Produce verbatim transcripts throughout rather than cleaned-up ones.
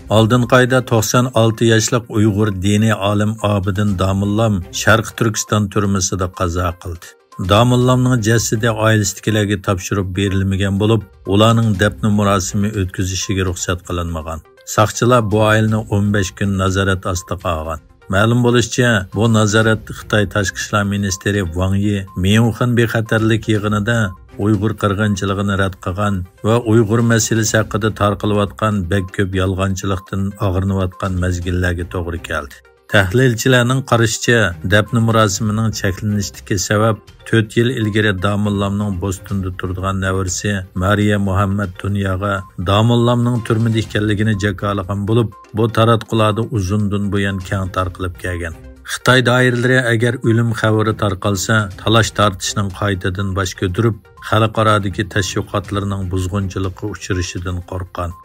ئالدىنقى ئايدا توقسان ئالتە ياشلىق ئۇيغۇر دىنىي ئالىم ئابىدىن داموللام شەرقىي تۈركىستان تۈرمىسىدە قازا قىلدى. داموللامنىڭ جەسىتى ئائىلىسىدىكىلەرگە تاپشۇرۇپ بېرىلمىگەن بولۇپ، ئۇلارنىڭ دەپنە مۇراسىمى ئۆتكۈزۈشىگە رۇخسەت قىلىنمىغان. ساقچىلار بۇ ئائىلىنى ئون بەش كۈن نازارەت ئاستىغا ئالغان. مەلۇم بولۇشىچە، بۇ نازارەت خىتاي تاشقى ئىشلار مىنىستىرى ۋاڭ يى ميۇنخېن بىخەتەرلىك يىغىنىدا ئۇيغۇر قىرغىنچىلىقىنى رەت قىلغان ۋە ئۇيغۇر مەسىلىسى ھەققىدە تارقىلىۋاتقان بەك كۆپ يالغانچىلىقتىن ئاغرىنىۋاتقان مەزگىللەرگە توغرا كەلدى. تەھلىلچىلەرنىڭ قارىشىچە، دەپنە مۇراسىمىنىڭ چەكلىنىشتىكى سەۋەب تۆت يىل ئىلگىرى داموللامنىڭ بوستوندا تۇرىدىغان نەۋرىسى مارىيە مۇھەممەد دۇنياغا داموللامنىڭ تۈرمىدە ئىكەنلىكىنى جاكارلىغان بولۇپ، بۇ تاراتقۇلاردا ئۇزۇندىن بۇيان كەڭ تارقىلىپ كەلگەن. خىتاي دائىرىلىرى ئەگەر ئۆلۈم خەۋىرى تارقالسا، تالاش-تارتىشنىڭ قايتىدىن باش كۆتۈرۈپ، خەلقئارادىكى تەشۋىقاتلىرىنىڭ بۇزغۇنچىلىققا ئۇچرىشىدىن قورققان.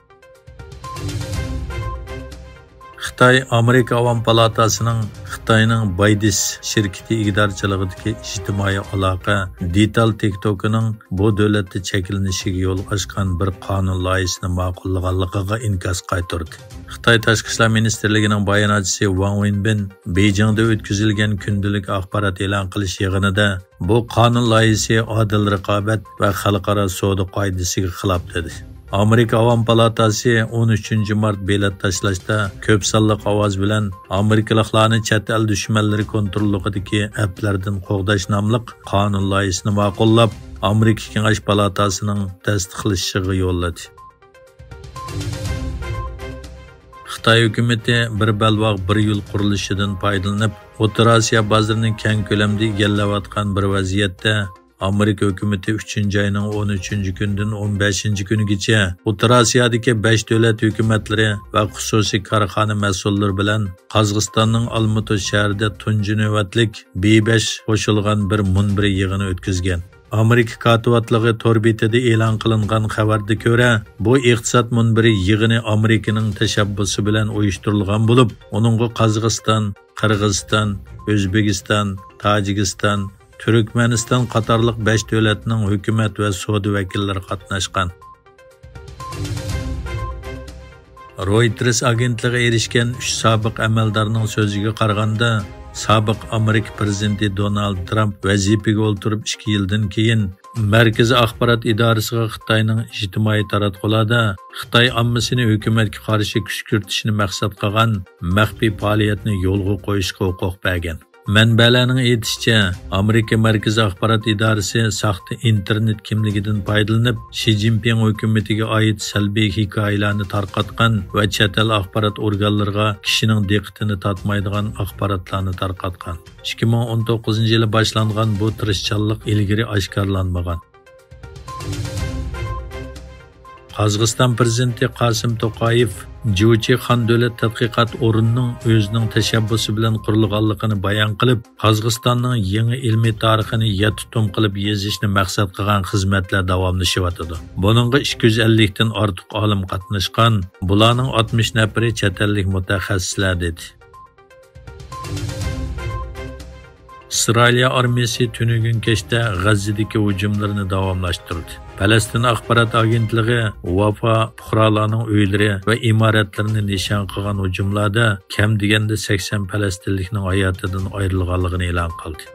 خىتاي ئامېرىكا ئاۋام پالاتاسىنىڭ خىتاينىڭ بايدىس شىركىتى ئىگىدارچىلىقىدىكى ئىجتىمائىي ئالاقە دېتال تىك توكىنىڭ بۇ دۆلەتتە چەكلىنىشىگە يول ئاچقان بىر قانۇن لايىھىسىنى ماقۇللىغانلىقىغا ئىنكاس قايتۇردى. خىتاي تاشقى ئىشلار مىنىستىرلىكىنىڭ باياناتچىسى ۋاڭ ۋېنبىن بېيجىڭدا ئۆتكۈزۈلگەن كۈندىلىك ئاخبارات ئېلان قىلىش يىغىنىدا، بۇ قانۇن لايىھىسى ئادىل رىقابەت ۋە خەلقئارا سودا قائىدىسىگە خىلاپ، دېدى. ئامېرىكا ئاۋام پالاتاسى ئون ئۈچىنچى مارت بېلەت تاشلاشتا كۆپ سانلىق ئاۋاز بىلەن ئامېرىكىلىقلارنى چەت ئەل دۈشمەنلىرى كونتروللۇقىدىكى ئەپلەردىن قوغداش ناملىق قانۇن لايىھىسىنى ماقۇللاپ، ئامېرىكا كېڭەش پالاتاسىنىڭ تەستىقلىشىغا يوللىدى. خىتاي ھۆكۈمىتى بىر بەلباغ، بىر يول قۇرۇلۇشىدىن پايدىلىنىپ، ئوتتۇرا ئاسىيا بازىرىنى كەڭ كۆلەمدە ئىگىلەۋاتقان بىر ۋەزىيەتتە، ئامېرىكا ھۆكۈمىتى ئۈچىنچى ئاينىڭ ئون ئۈچىنچى كۈنىدىن ئون بەشىنچى كۈنىگىچە ئوتتۇرا ئاسىيادىكى بەش دۆلەت ھۆكۈمەتلىرى ۋە خۇسۇسىي كارخانا مەسئۇللىرى بىلەن قازاقىستاننىڭ ئالمۇتا شەھىرىدە تۇنجى نۆۋەتلىك بى بەش قوشۇلغان بىر مۇنبىرى يىغىنى ئۆتكۈزگەن. ئامېرىكا كاتىۋاتلىقى تور بېتىدە ئېلان قىلىنغان خەۋەردە كۆرە، بۇ ئىقتىساد مۇنبىرى يىغىنى ئامېرىكىنىڭ تەشەببۇسى بىلەن ئۇيۇشتۇرۇلغان بولۇپ، ئۇنىڭغا قازاقىستان، قىرغىزىستان، ئۆزبېكىستان، تاجىكىستان، تۈركمەنىستان قاتارلىق بەش دۆلەتنىڭ ھۆكۈمەت ۋە سودا ۋەكىللىرى قاتناشقان. رويتېرس ئاگېنتلىقى ئېرىشكەن ئۈچ سابىق ئەمەلدارنىڭ سۆزىگە قارىغاندا، سابىق ئامېرىكا پىرېزىدېنتى دونالد ترامپ ۋەزىپىگە ئولتۇرۇپ ئىككى يىلدىن كېيىن، مەركىزىي ئاخبارات ئىدارىسىغا خىتاينىڭ ئىجتىمائىي تاراتقۇلاردا خىتاي ئاممىسىنى ھۆكۈمەتكە قارشى كۈشكۈرتۈشنى مەقسەت قىلغان مەخپىي پائالىيەتنى يولغا قويۇشقا ھوقۇق بەرگەن. مەنبەلەرنىڭ ئېيتىشىچە، ئامېرىكا مەركىزىي ئاخبارات ئىدارىسى ساختا ئىنتېرنېت كىملىكىدىن پايدىلىنىپ، شى جىنپىڭ ھۆكۈمىتىگە ئائىت سەلبىي ھېكايىلەرنى تارقاتقان ۋە چەت ئەل ئاخبارات ئورگانلىرىغا كىشىنىڭ دىققىتىنى تارتمايدىغان ئاخباراتلارنى تارقاتقان. ئىككى مىڭ ئون توققۇزىنچى يىلى باشلانغان بۇ تىرىشچانلىق ئىلگىرى ئاشكارىلانمىغان. قازاقىستان پىرېزىدېنتى قاسىم توقايېف جۇچى خان دۆلەت تەتقىقات ئورنىنىڭ ئۆزىنىڭ تەشەببۇسى بىلەن قۇرۇلغانلىقىنى بايان قىلىپ، قازاقىستاننىڭ يېڭى ئىلمىي تارىخىنى يەتتە توم قىلىپ يېزىشنى مەقسەت قىلغان خىزمەتلەر داۋاملىشىۋاتىدۇ. بۇنىڭغا ئىككى يۈز ئەللىكتىن ئارتۇق ئالىم قاتناشقان، بۇلارنىڭ ئاتمىش نەپىرى چەت ئەللىك مۇتەخەسسىسلەر، دېدى. ئىسرائىلىيە ئارمىيەسى تۈنۈگۈن كەچتە غەززىدىكى ھۇجۇملىرىنى داۋاملاشتۇردى. پەلەستىن ئاخبارات ئاگېنتلىقى ۋافا پۇقرالارنىڭ ئۆيلىرى ۋە ئىمارەتلىرىنى نىشان قىلغان ھۇجۇملاردا كەم دېگەندە سەكسەن پەلەستىنلىكنىڭ ھاياتىدىن ئايرىلغانلىقىنى ئېلان قىلدى.